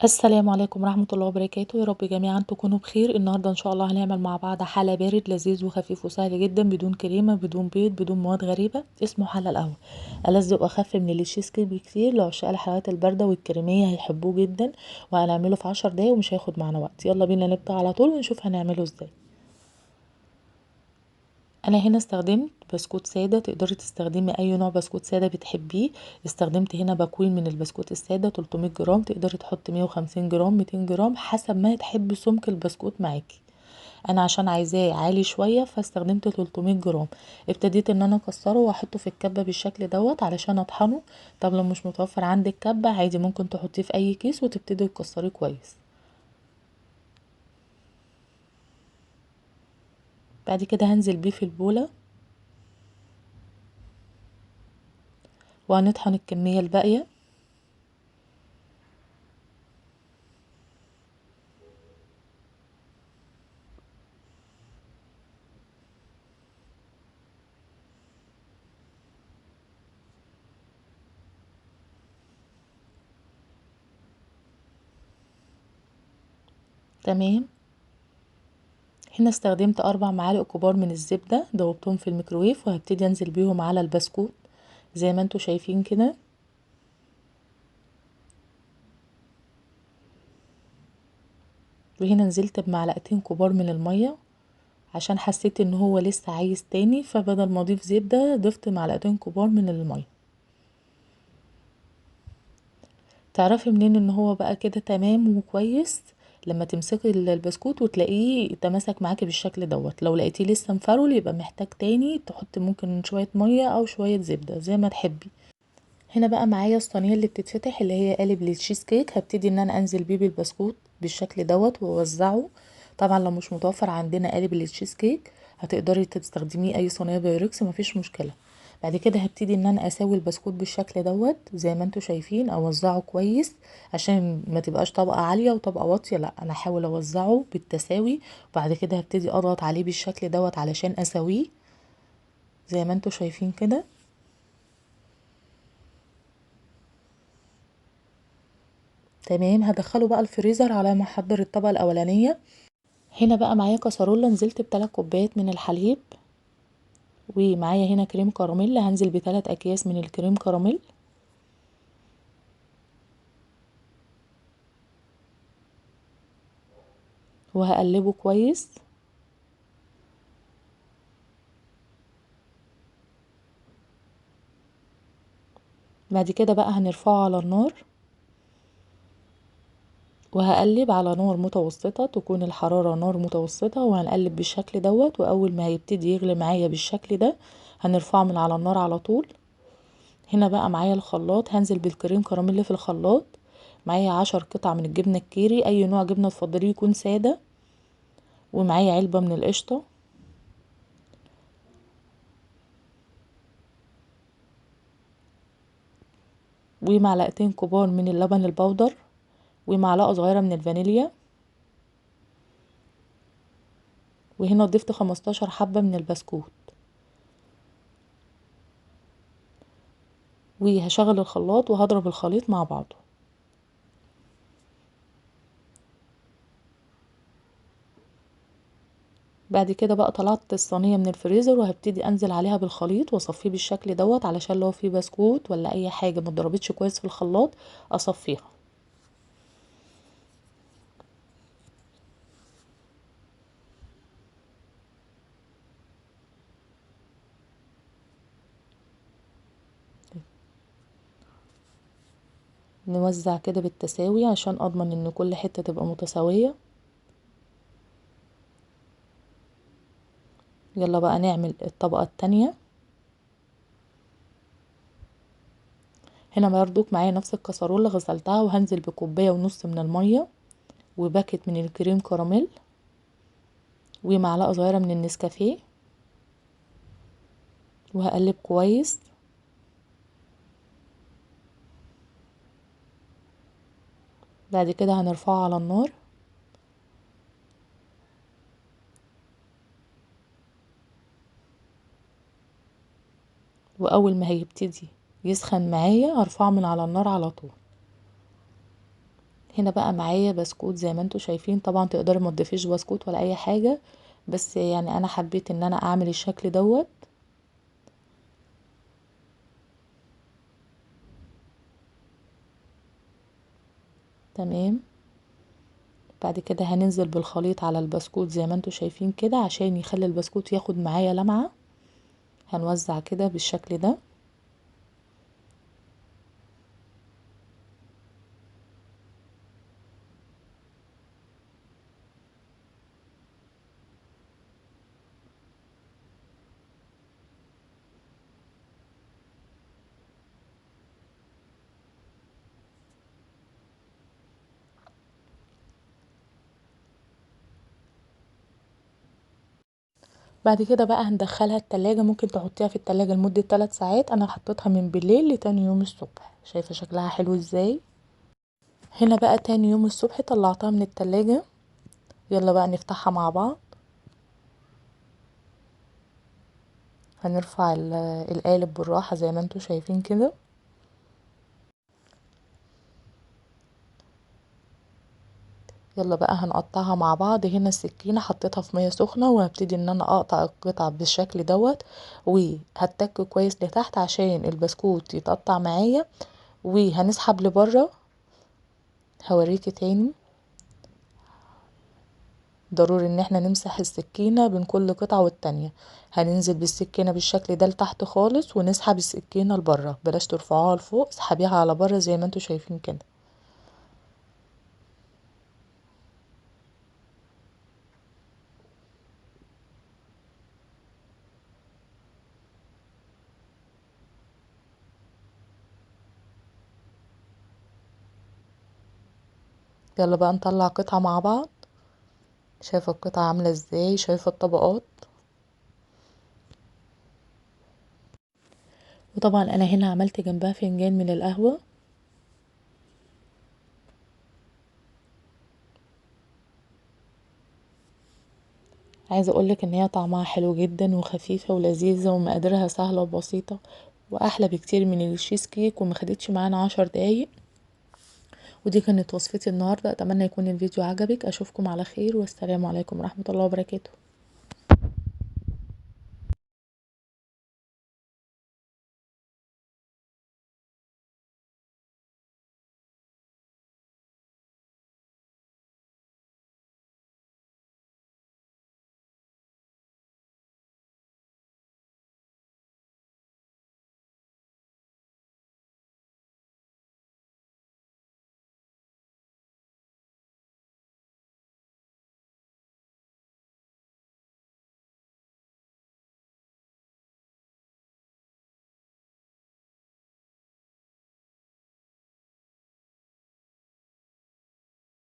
السلام عليكم ورحمة الله وبركاته. يا رب جميعا تكونوا بخير. النهاردة ان شاء الله هنعمل مع بعض حلا بارد لذيذ وخفيف وسهل جدا، بدون كريمة بدون بيض بدون مواد غريبة، اسمه حلا القهوة. ألذ وأخف من التشيز كيك بكتير، لعشاق الحلويات الباردة والكريمية هيحبوه جدا، وهنعمله في 10 دقايق ومش هياخد معانا وقت. يلا بينا نبدأ على طول ونشوف هنعمله ازاي. انا هنا استخدمت بسكوت ساده، تقدري تستخدمي اي نوع بسكوت ساده بتحبيه. استخدمت هنا باكوين من البسكوت الساده 300 جرام، تقدري تحطي 150 جرام 200 جرام حسب ما تحبي سمك البسكوت معاكي. انا عشان عايزاه عالي شويه فاستخدمت 300 جرام. ابتديت ان انا اكسره واحطه في الكبه بالشكل دوت علشان اطحنه. طب لو مش متوفر عندك كبه عادي ممكن تحطيه في اي كيس وتبتدي تكسريه كويس. بعد كده هنزل بيه في البولة وهنطحن الكمية الباقية. تمام. هنا استخدمت 4 معالق كبار من الزبدة، دوبتهم في الميكروويف وهبتدي انزل بيهم على البسكوت زي ما انتوا شايفين كده. وهنا نزلت بمعلقتين كبار من المية عشان حسيت ان هو لسه عايز تاني، فبدل ما اضيف زبدة ضفت معلقتين كبار من المية. تعرفي منين ان هو بقى كده تمام وكويس؟ لما تمسكي البسكوت وتلاقيه تماسك معاكي بالشكل دوت. لو لقيتيه لسه مفرول يبقى محتاج تاني تحطي ممكن شوية مية او شوية زبدة زي ما تحبي. هنا بقى معايا الصينية اللي بتتفتح اللي هي قالب للتشيز كيك، هبتدي ان انا انزل بيه بالبسكوت بالشكل دوت واوزعه. طبعا لو مش متوفر عندنا قالب للتشيز كيك هتقدري تستخدميه اي صينية بايركس مفيش مشكلة. بعد كده هبتدي ان انا اساوي البسكوت بالشكل دوت زي ما انتوا شايفين، اوزعه كويس عشان ما تبقاش طبقة عالية وطبقة واطية، لا انا احاول اوزعه بالتساوي. وبعد كده هبتدي اضغط عليه بالشكل دوت علشان اساويه زي ما انتوا شايفين كده. تمام. هدخله بقى الفريزر على ما احضر الطبقة الاولانية. هنا بقى معايا كسرولة نزلت ب3 كوبايات من الحليب، ومعايا هنا كريم كراميل هنزل ب3 اكياس من الكريم كراميل. وهقلبه كويس. بعد كده بقى هنرفعه على النار وهقلب على نار متوسطة، تكون الحرارة نار متوسطة، وهنقلب بالشكل دوت. واول ما هيبتدي يغلي معايا بالشكل ده هنرفعه من على النار على طول. هنا بقى معايا الخلاط، هنزل بالكريم كراميل في الخلاط. معايا 10 قطع من الجبنة الكيري، اي نوع جبنة تفضليه يكون سادة، ومعايا علبة من القشطة. ومعلقتين كبار من اللبن البودر، ومعلقة صغيرة من الفانيليا. وهنا ضفت 15 حبة من البسكوت. وهشغل الخلاط وهضرب الخليط مع بعضه. بعد كده بقى طلعت الصينية من الفريزر وهبتدي انزل عليها بالخليط واصفيه بالشكل دوت، علشان لو في بسكوت ولا اي حاجة ما اتضربتش كويس في الخلاط اصفيها. نوزع كده بالتساوي عشان اضمن ان كل حتة تبقى متساوية. يلا بقى نعمل الطبقة التانية. هنا برضو معايا نفس الكسرولة غسلتها، وهنزل بكوباية ونص من المية، وباكت من الكريم كراميل، ومعلقة صغيرة من النسكافيه، وهقلب كويس. بعد كده هنرفعه على النار. واول ما هيبتدي يسخن معايا هرفعه من على النار على طول. هنا بقى معايا بسكوت زي ما انتوا شايفين، طبعا تقدري ما تضيفيش بسكوت ولا اي حاجة، بس يعني انا حبيت ان انا اعمل الشكل دوت. تمام. بعد كده هننزل بالخليط على البسكوت زي ما انتوا شايفين كده عشان يخلي البسكوت ياخد معايا لمعة. هنوزع كده بالشكل ده. بعد كده بقى هندخلها التلاجة، ممكن تحطيها في التلاجة لمدة 3 ساعات. انا حطيتها من بالليل لتاني يوم الصبح. شايفة شكلها حلو ازاي؟ هنا بقى تاني يوم الصبح طلعتها من التلاجة. يلا بقى نفتحها مع بعض. هنرفع القالب بالراحة زي ما انتوا شايفين كده. يلا بقى هنقطعها مع بعض. هنا السكينة حطيتها في مية سخنة، وهبتدي ان انا اقطع القطع بالشكل دوت، وهتك كويس لتحت عشان البسكوت يتقطع معايا، وهنسحب لبره. هوريكي تاني. ضروري ان احنا نمسح السكينة بين كل قطعة والتانية. هننزل بالسكينة بالشكل ده لتحت خالص، ونسحب السكينة لبره، بلاش ترفعوها لفوق، اسحبيها على بره زي ما انتوا شايفين كده. يلا بقى نطلع قطعة مع بعض. شايفة القطعة عاملة ازاي؟ شايفة الطبقات؟ وطبعا انا هنا عملت جنبها فنجان من القهوة. عايزة اقولك ان هي طعمها حلو جدا وخفيفة ولذيذة، ومقاديرها سهلة وبسيطة، واحلى بكتير من الشيز كيك، وما خدتش معانا 10 دقايق. ودي كانت وصفتي النهاردة. اتمنى يكون الفيديو عجبك. اشوفكم على خير، والسلام عليكم ورحمة الله وبركاته.